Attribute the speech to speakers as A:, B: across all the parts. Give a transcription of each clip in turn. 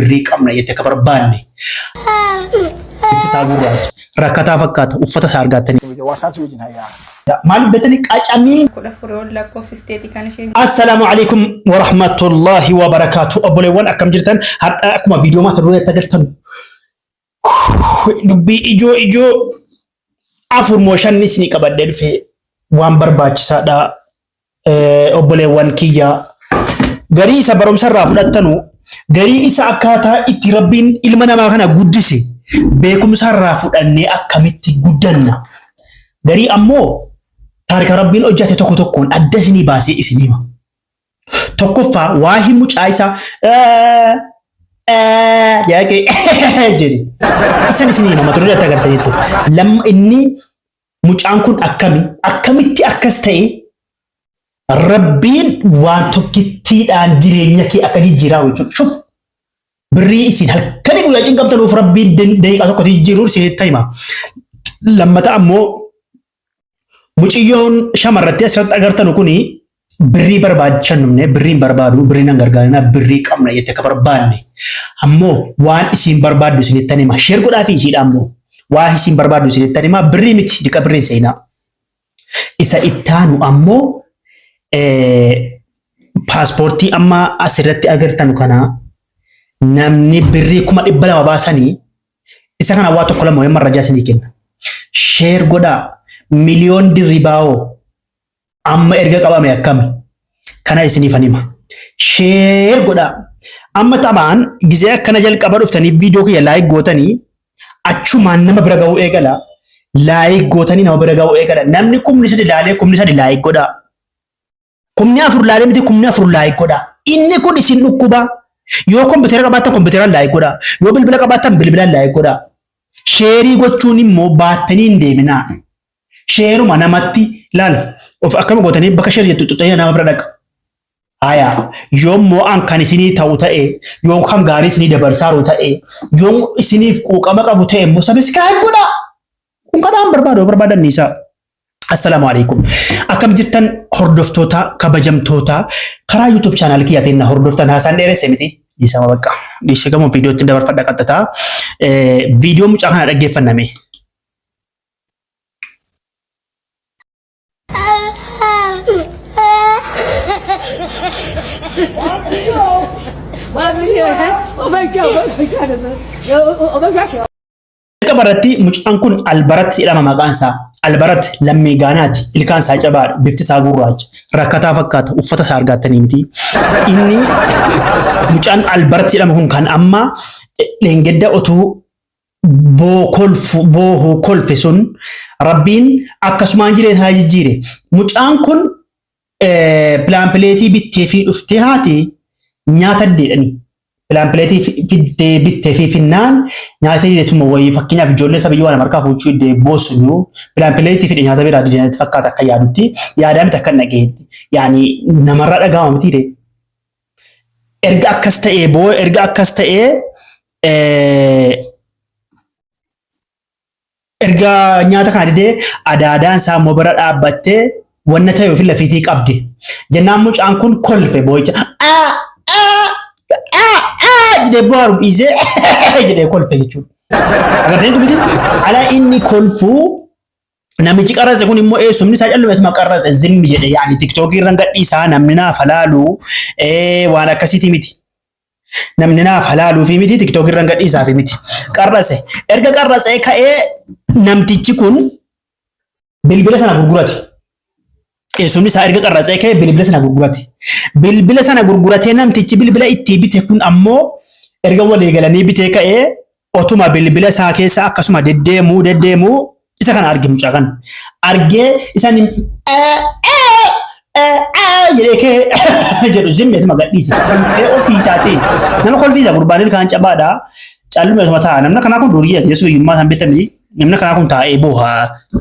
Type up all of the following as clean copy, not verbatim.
A: Birrii qabna jette akka barbaanne. Bifti isaa gurraacha. Rakkataa fakkaata. Uffata isaa argaattanii.
B: Waasaan si wajjin hayyaa.
A: Maaliif beektanii qacamii
C: 14 ol lakkoofsisteeti kan isheen
A: Assalaamu alaikum warahmatullahi wabarakaatu. Obboleewwan akkam jirtan har'a akkuma viidiyoo mata duree agartan dubbii ijoo ijoo afur moo shanni isinii qabadhee dhufe waan barbaachisaadha. Obboleewwan kiyya garii isa barumsa irraa fudhattanu garii isa akkaataa itti rabbiin ilma namaa kana guddise beekumsa irraa fudhannee akkamitti guddanna. Garii ammoo taarika rabbiin hojjate tokko tokkoon adda isinii baasee isin hima. Tokkoffaa waa'ee mucaa isaa jedhee jedhe. Isan isinii hima mata duree itti agartaniittu. Lamma inni mucaan kun akkami akkamitti akkas ta'e rabbiin waan tokkittiidhaan jireenya kee akka jijjiiraa jechuudha. Shuf birrii isin halkanii guyyaa cinqamtanuuf rabbiin daqiiqaa tokkotti jijjiiruun isinitti hima. Lammata ammoo Muciyyoon shamarratti asirratti agartanu kuni birrii barbaacha hin dhumne, birrii hin barbaadu, birrii nan gargaarina, birrii qabna jette akka barbaanne. Ammoo waan isiin barbaaddu isinittan hima. Sheer godhaa fi isiidha ammoo. Waan isiin barbaaddu isinittan hima. Birrii miti, diqa birrii hin seenaa. Isa ittaanu ammoo paaspoortii amma asirratti agartanu kana namni birrii 200,000 baasanii Isa kana waa tokko lama wayii marrajaa isinii kenna. Sheer godhaa. Miliyoon Dirribaawoo amma erga qabame akkami? Kana isiniifan hima. Sheer godhaa. Amma taphaan gizee akkana jalqaba dhuftanii viidiyoo kiyya laayik gootanii achumaan nama bira ga'uu eegala. Laayik gootanii nama bira ga'uu eegala. Namni 3,000 laalee 3,000 laayik godhaa. 4,000 laalee miti 4,000 laayik godhaa. Inni kun isin dhukkuba. Yoo kompiitara qabaattan kompiitaraan laayik godhaa. Yoo bilbila qabaattan bilbilaan laayik godhaa. Sheerii gochuun immoo baattanii hin deeminaa. Sheeruma namatti laal of akkama gootanii bakka sheer jettu xuxxanii nama bira dhaqa. Hayaa yoommoo an kan isinii ta'u ta'e yoo kan gaarii isinii dabarsaaru ta'e yoo isiniif quuqama qabu ta'e immoo sabiskiraayib godhaa. Kun kadhaan barbaadu barbaadan isaa. Assalaamu alaikum. Akkam jirtan hordoftoota kabajamtoota karaa YouTube channel kiyyaatiin na hordoftan haasaan dheeresse miti. Dhiisama bakka. Dhiisee gamoo viidiyootti dabarfadha qaxxataa. Viidiyoo mucaa kana dhaggeeffanname. Jalqaba irratti mucaan kun Albarat jedhama maqaan isaa. Albarat lammii Gaanaati. Ilkaan isaa cabaadha. Bifti isaa gurraacha. Rakkataa fakkaata. Uffata isaa argaattanii miti. Inni mucaan Albarat jedhamu kun kan amma dhengedda otuu boo kolfu boohu kolfe sun rabbiin akkasumaan jireenya isaa jijjiire. Mucaan kun pilaanpileetii bittee fi dhuftee haati nyaata jedhani. Pilaanpileetii fiddee bittee fi finnaan nyaata jedhetuma wayii fakkeenyaaf ijoollee sabiyyuu waan harkaa fuuchuu iddee boossu jiru pilaanpileetii fide nyaata biraa didee fakkaata akka yaadutti yaadaa miti akka dhageetti yaani namarraa dhagaama miti dee. Erga akkas ta'ee boo erga akkas ta'ee Erga nyaata kana didee adaadaan isaa immoo bira dhaabbattee wanna ta'e ofii lafiitii qabde. Jennaan mucaan kun kolfe boo'icha. Aa aa aa aa jedhee boo'aaru dhiisee jedhee kolfe jechuudha. Agartanii miti? Ala inni kolfuu namichi qarratse kun immoo eessumni isaa callumeetuma qarratse zimmi jedhe yaani tiktookii irra gadhiisaa namni naaf halaalu waan akkasiiti miti. Namni naaf halaaluufi miti tiktok irran gadhiisaafi miti. Qarrase. Erga qarrasee ka'ee namtichi kun bilbila sana gurgurate. Eessumni isaa erga qarrasee ka'ee bilbila sana gurgurate. Bilbila sana gurguratee namtichi bilbila itti bite kun ammoo erga walii galanii bitee ka'ee otuma bilbila isaa keessa akkasuma deddeemuu deddeemuu isa kana arge mucaa kana. Argee isaan jedhee kee jedhu zimmeetuma gadhiise. Kolfee ofii isaatii. Nama kolfiisa gurbaan ilkaan cabaadha. Callumeetuma taa'a. Namni kanaa kun durii yesu hiyyummaa isaan beektan namni kanaa kun taa'ee booha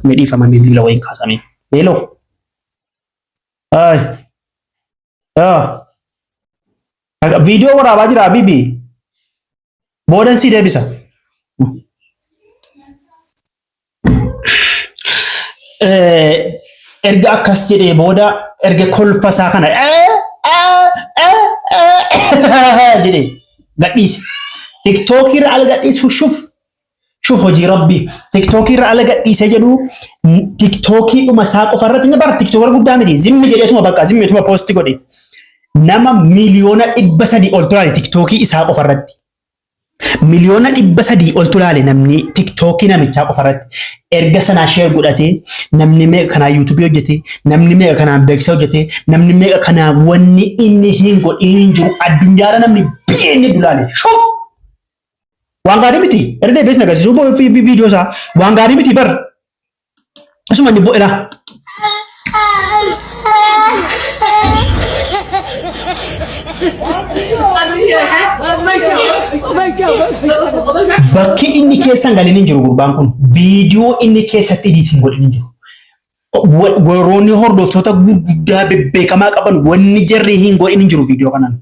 A: midhiifama bilbila wayiin kaasame. Hello. Hi. Yaa. Viidiyoo waraabaa jira Habibi. Boodan sii deebisa. Erga akkas jedhee booda erga kolfa isaa kana jedhee gadhiise. Tiktookii irra ala gadhiisu shuf shuf hojii rabbii. Tiktookii irra ala gadhiisee jedhu tiktookii dhuma isaa qofa irratti inni bara tiktookara guddaa miti. Zimmi jedheetuma bakka zimmiituma poosti godhe. Nama 300,000,000 ol turaale tiktookii isaa qofa irratti. 300,000,000 oltu laale namni tiktookii namichaa qofa irratti. Erga sanaa share godhatee namni meeqa kanaan yuutuubii hojjete, namni meeqa kanaan beeksisa hojjete, namni meeqa kanaan wanni inni hin godhin hin jiru addunyaarra namni biyyeen hedduu laale. Shuf! Waan gaarii miti. Erga deebi'ee sin agarsiisuu viidiyoo isaa waan gaarii miti bar. Isuma inni bo'ela. Bakki inni keessa hin galin hin jiru gurbaan kun. Viidiyoo inni keessatti ediit hin godhin hin jiru. Warroonni hordoftoota gurguddaa bebbeekamaa qaban wanni jarri hin godhin hin jiru viidiyoo kanaan.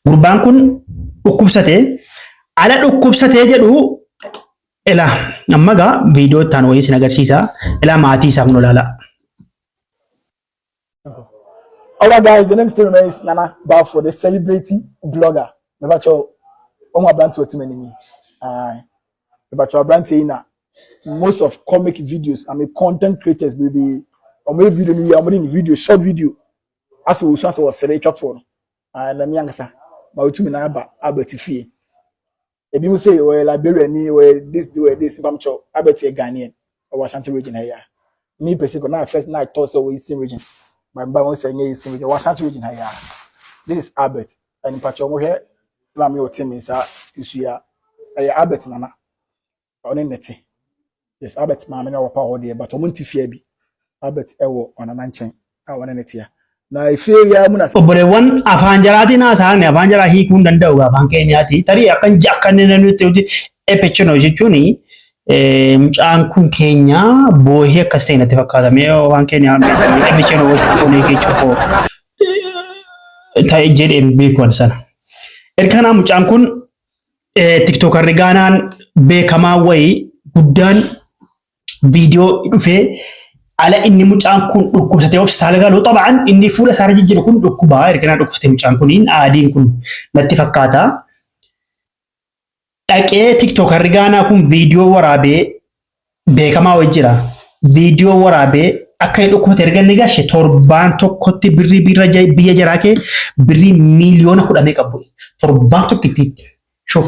A: Gurbaan kun dhukkubsatee ala dhukkubsatee jedhu Ilaa amma egaa viidiyoo itti aanu wayii isin agarsiisa. Ilaa maatii isaa kun olaala.
B: Alright, guys, the name still remains Nana Balfour, the celebrity blogger. Mebacho, omo abranti otime ni. Ah, mebacho abranti na most of comic videos. I mean, content creators, baby. Omo video ni, omo ni video, short video. Ase osu ase osere twatwo no. Ah, na mi ankasa. Ma otumi na aba Albert fie. Ebinom se ɔyɛ Liberiani, ɔyɛ this, ɔyɛ this, mpamkyɛw, Albert yɛ Ghanaian, ɔwɔ Ashanti region ha yi a. Me pɛsɛ kɔ, na first na I thought sɛ ɔwɔ Eastern region, but mba wɔn sɛ ɛnyɛ Eastern region, ɔwɔ Ashanti region ha yi a. This is Albert, and mpamkyɛw mohwɛ maame ɔte me nsa nsu yi a, ɛyɛ Albert nana, ɔne ne te. Yes, Albert maame na ɔwɔ pa hɔ deɛ, but wɔn nte fie bi. Albert ɛwɔ ɔnana nkyɛn a ɔne ne tea. Na efie yi ara mu na.
A: Obboleewwan afaan jaraatiin haasa'an afaan jaraa hiikuu hin danda'u afaan keenyaati. Tarii akkan akka inni nutti hojii epechino jechuun mucaan kun keenya boohee akkas ta'e natti fakkaata. Mee afaan keenya epechino gochuu kun keechuu koo ta'e jedheen beeku ani sana. Erga kanaa mucaan kun tiktookarri Gaanaan beekamaa wayii guddaan viidiyoo dhufee ala inni mucaan kun dhukkubsatee hospitaala galu xaba'an inni fuula isaarra jijjiiru kun dhukkubaa erga dhukkubsatee mucaan kun aadiin kun natti fakkaata. Dhaqee tiktookarri Gaanaa kun viidiyoo waraabee beekamaa wayii jira. Viidiyoo waraabee akka inni dhukkubsate erga inni gashe torbaan tokkotti birrii birra biyya jaraa kee birrii 10,000,000 qabu. Torbaan tokkittiitti. Shuf.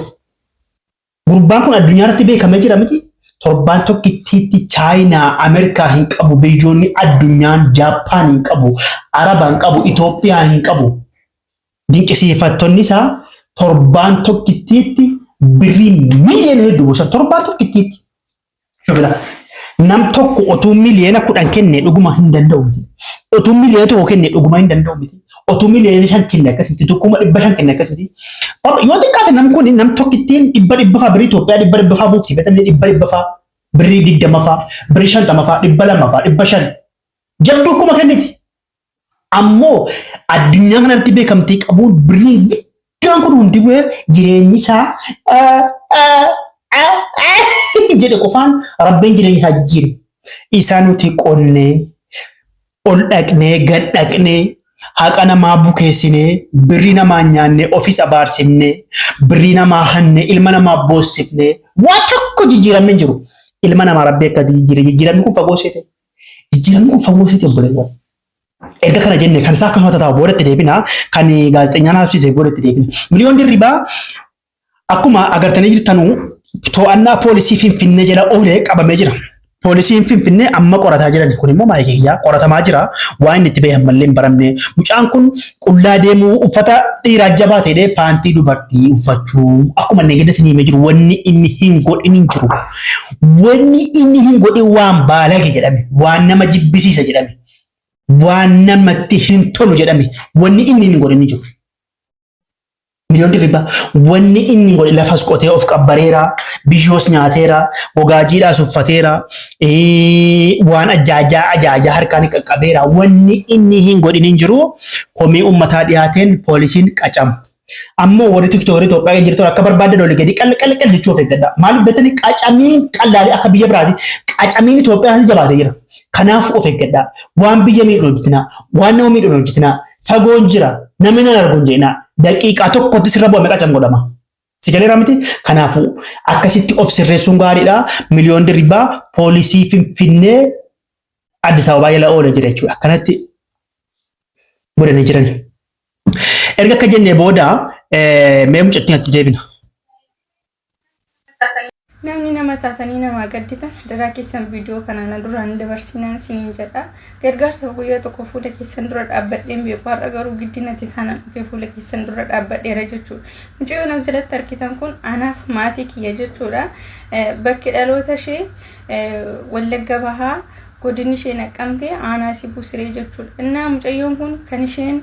A: Gurbaan kun addunyaa irratti beekamee jira miti. Torbaan tokkittiitti Chaayinaa, Ameerikaa hin qabu, biyyoonni addunyaan Jaappaan hin qabu, Araba hin qabu, Itoophiyaa hin qabu. Dinqisiifattonni isaa torbaan tokkittiitti birrii miiliyoona hedduu buusan torbaan tokkittiitti. Shubila. Nam tokko otuu 10,000,000 kenne dhuguma hin danda'u miti. Otuu 1,000,000 kenne dhuguma hin danda'u miti. Otuu 5,000,000 kenne akkasitti, 500,000 kenne akkasitti. Yoo xiqqaate nam kun nam tokkittiin dhibba dhibba faa birrii Itoophiyaa dhibba dhibba faa buufti. Betamni dhibba dhibba faa birrii 20 faa birrii 50 faa 200 faa 500. Jabduu kuma kenniti. Ammoo addunyaa kanarratti beekamtii qabuun birriin guddaan kun hundi bu'ee jireenyi isaa jedhe qofaan rabbiin jireenya isaa jijjiire. Isaa nuti qonnee ol dhaqnee gad dhaqnee haqa namaa bukeessinee birrii namaa nyaannee ofis abaarsimnee birrii namaa hannee ilma namaa boossifnee waa tokko jijjiiramni hin jiru. Ilma namaa rabbi akka jijjiire jijjiiramni kun fagoo seete. Jijjiiramni kun fagoo seete obboleewwan. Erga kana jenne kan isaa akkasuma taa'u booda itti deebina. Kan gaazexenyaan haasofsiise booda itti deebina. Miliyoon Dirribaa akkuma agartanii jirtanu to'annaa poolisii Finfinnee jala oolee qabamee jira. Poolisiin Finfinnee amma qorataa jiran kun immoo maayikii kiyyaa qoratamaa jira. Waan inni itti bahe ammallee hin baramne. Mucaan kun qullaa deemuu uffata dhiiraa jabaa ta'ee paantii dubartii uffachuu akkuma inni gadi isin himee jiru wanni inni hin godhin hin jiru. Wanni inni hin godhin waan baalage jedhame waan nama jibbisiisa jedhame. waan namatti hin tolu jedhame wanni inni hin godhin hin jiru. Miliyoon Dirribaa wanni inni hin godhin lafas qotee of qabbareera, biyyoos nyaateera, gogaa jiidhaas uffateera, waan ajaajaa ajaajaa harkaan qaqqabeera. Wanni inni hin godhin hin jiru komii uummataa dhiyaateen poolisiin qacama. Ammoo warri tiktookii Itoophiyaa keessa jirtan akka barbaadan olii gadi qal qal qal jechuu of eeggadha. Maaliif beektanii qacamiin qallaalee akka biyya biraati. Qacamiin Itoophiyaa keessatti jabaatee jira. Kanaaf of eeggadha. Waan biyya miidhu hojjetinaa. Waan nama miidhu hojjetinaa. Fagoon jira. Namni nan argu hin jedhinaa. Daqiiqaa tokkotti sirra bu'ame qacam godhama. Si galeera miti? Kanaafuu akkasitti of sirreessuun gaariidha. Miliyoon Dirribaa poolisii Finfinnee Addis Ababaa jala oola jira jechuudha. Akkanatti godhanii jiran. Erga akka jennee booda mee mucattiin atti deebina.
C: Namni nama taatanii namaa gadditan, hadaraa keessan viidiyoo kana na duraan dabarsinaan isiniin jedha. Gargaarsa guyyaa tokko fuula keessan dura dhaabbadheen beeku, har'a garuu giddinatti taanaan dhufee fuula keessan dura dhaabbadheera jechuudha. Mucayyoon asirratti argitan kun anaaf maatii kiyya jechuudha. Bakki dhaloota ishee Wallagga Bahaa, godinni ishee Naqqamte, aanaa Sibuu Siree jechuudha. Innaa mucayyoon kun kan isheen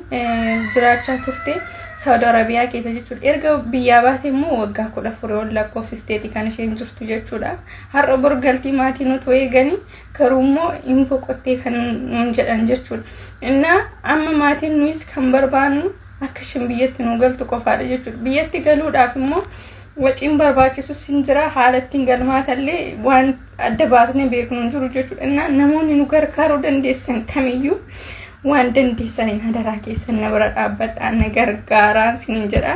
C: jiraachaa turte Saudi Arabiyaa keessa jechuudha. Erga biyyaa baate immoo waggaa 14 ol lakkoofsisteeti kan isheen jirtu jechuudha. Har'a bor galtii maatiin otoo eeganii garuu immoo hin boqottee kan nuun jedhan jechuudha. Innaa amma maatiin nuyis kan barbaannu akka isheen biyyatti nu galtu qofaadha jechuudha. Biyyatti galuudhaaf immoo waciin barbaachisus hin jira, haala ittiin galmaatallee waan adda baasnee beeknu hin jiru jechuudha. Innaa namoonni nu gargaaruu dandeessan kamiyyuu waan dandeessaniin hadaraa keessan na bira dhaabbadhaa, na gargaaraa isiniin jedha.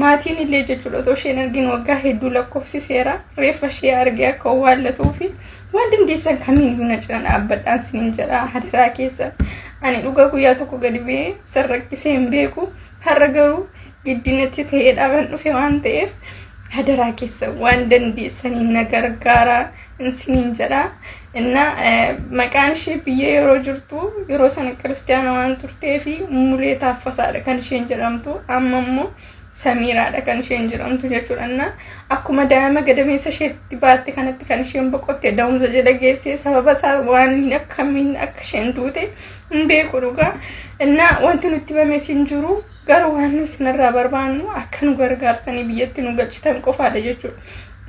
C: Maatiin illee jechuudha otoo isheen argin waggaa hedduu lakkoofsiseera. Reeffa ishee argee akka owwaallatuu fi waan dandeessan kamiiyyuu na cina dhaabbadhaa isiniin jedha hadaraa keessan. Ani dhuga guyyaa tokko gadi ba'ee san rakkisee hin beeku. Har'a garuu giddinatti ta'ee dhaaban dhufe waan ta'eef hadaraa keessa waan dandeessaniin na gargaaraa isiniin jedha. Innaa maqaan ishee biyya yeroo jirtu yeroo sana kiristiyaana waan turtee fi Mulee Taaffasaadha kan isheen jedhamtu, amma immoo Samiiraadha kan isheen jedhamtu jechuudha. Innaa akkuma daa'ima gadameessa isheetti baatte kanatti kan isheen boqotte, da'umsa jala geessee sababa isaa waan hin akkamiin akka isheen duute hin beeku dhugaa. Innaa wanti nutti himames hin jiru, garuu waan nu isinirraa barbaannu akka nu gargaartanii biyyatti nu galchitan qofaadha jechuudha.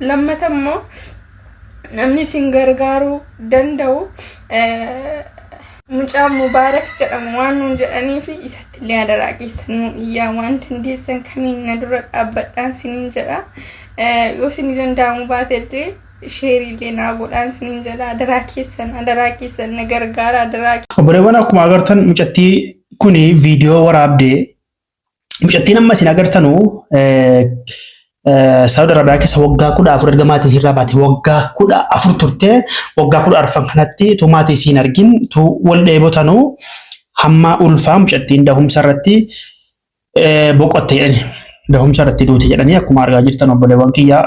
C: Lammata immoo namni isin gargaaruu danda'u mucaa Mubaarak jedhamu waan nuun jedhanii fi isatti illee hadaraa keessan nu iyyaa, waan dandeessan kamiin na dura dhaabbadhaan isiniin jedha. Yoo isin danda'amu baate illee share illee naa godhaan isiniin jedha. Hadaraa keessan, hadaraa keessan na gargaara hadaraa.
A: Obboleewwan, akkuma agartan mucattii kuni viidiyoo waraabdee, mucattiin amma isin agartanu Saawud Arabiyaa keessa waggaa 14 erga maatii irraa baate waggaa 14 turte. Waggaa 14 kanatti tu maatii isiin argin tu wal dheebotanuu hamma ulfaa mucattiin dahumsa irratti boqotte jedhani, dahumsa irratti duute jedhanii. Akkuma argaa jirtan, obboleewwan kiyyaa,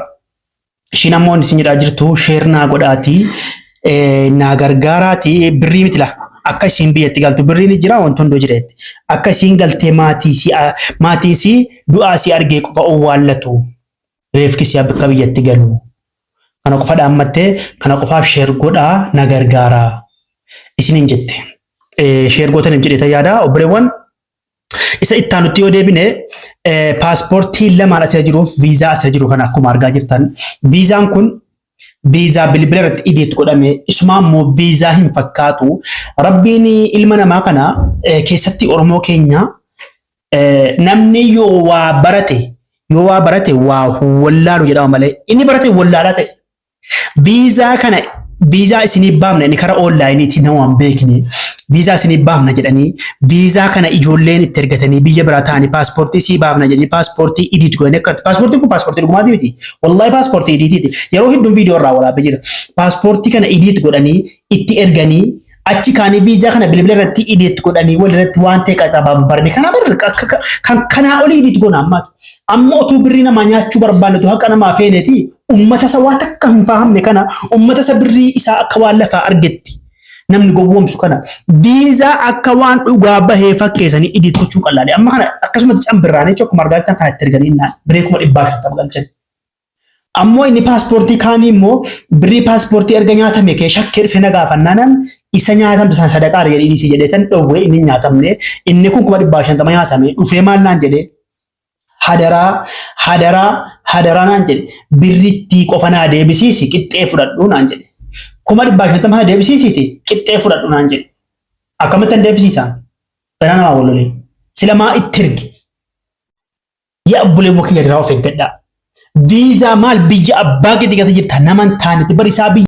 A: ishiin ammoo isin jedhaa jirtu share naa godhaatii naa gargaaraatii, birrii miti laa, akka isiin biyyatti galtu birriin jira, wanti hunduu jira jetti. Akka isiin galtee maatiin sii du'aa sii argee qofa owwaallatu, reefki sii akka biyyatti galu. Kana qofa dhaammattee, kana qofaaf share godhaa na gargaaraa isiniin jette. Share gootan jedhee yaada, obboleewwan. Isa ittaanutti yoo deebine, paaspoortii lamaan asirra jiruuf viizaa asirra jiru kana akkuma argaa jirtan, viizaan kun viizaa bilbila irratti edit godhame, isuma immoo viizaa hin fakkaatu. Rabbiin ilma namaa kana keessatti Oromoo keenya namni yoo waa barate waa wallaalu jedhama malee inni barate wallaalaa ta'e. Viizaa kana viizaa isinii baafna inni karaa onlineiitiin nama waan beekne viizaa isinii baafna jedhanii, viizaa kana ijoolleen itti ergatanii biyya biraa ta'anii paaspoortii sii baafna jedhanii paaspoortii edit godhanii, akka paaspoortiin kun paaspoortii dhugumaati miti, wallahi paaspoortii editiiti. Yeroo hedduun viidiyoo irraa waraabee jira. Paaspoortii kana edit godhanii itti erganii, achi kaanii viizaa kana bilbila irratti edit godhanii walirratti waan ta'e qaxabaa barne kana bar kan kanaa olii edit goona ammaatu. Amma otuu birrii namaa nyaachuu barbaannetu haqa namaa feeneeti ummata isa waa takka hin fahamne kana, ummata isa birrii isaa akka waan lafaa argetti namni gowwoomsu kana, viizaa akka waan dhugaa bahee fakkeessanii edit gochuu qallaale. Amma kana akkasumatti cambirraanii akkuma argaa jirtan kanatti erganii naan birrii 550,000 galchan. Ammoo inni paaspoortii kaanii immoo birrii paaspoortii erga nyaatame kee shakkee dhufe na gaafannaanan isa nyaatamte sana sadaqaa jedhee dhiisii jedhee tan dhowwee, inni hin nyaatamne. Inni kun 550,000 nyaatame. Dhufee maal naan jedhee, hadaraa, hadaraa, hadaraa naan jedhe, birrittii qofa naa deebisiisi, qixxee fudhadhu naan jedhe. 550,000 naa deebisiisiiti qixxee fudhadhu naan jedhe. Akkamittan deebisiisaan? Ganaa namaa wal lolee. Sila maa itti ergi? Yaa obboleewwan kiyya, irraa of eeggadhaa. Viizaa maal, biyya abbaa keetii keessa jirta nama hin taanetti bari isaa biyya.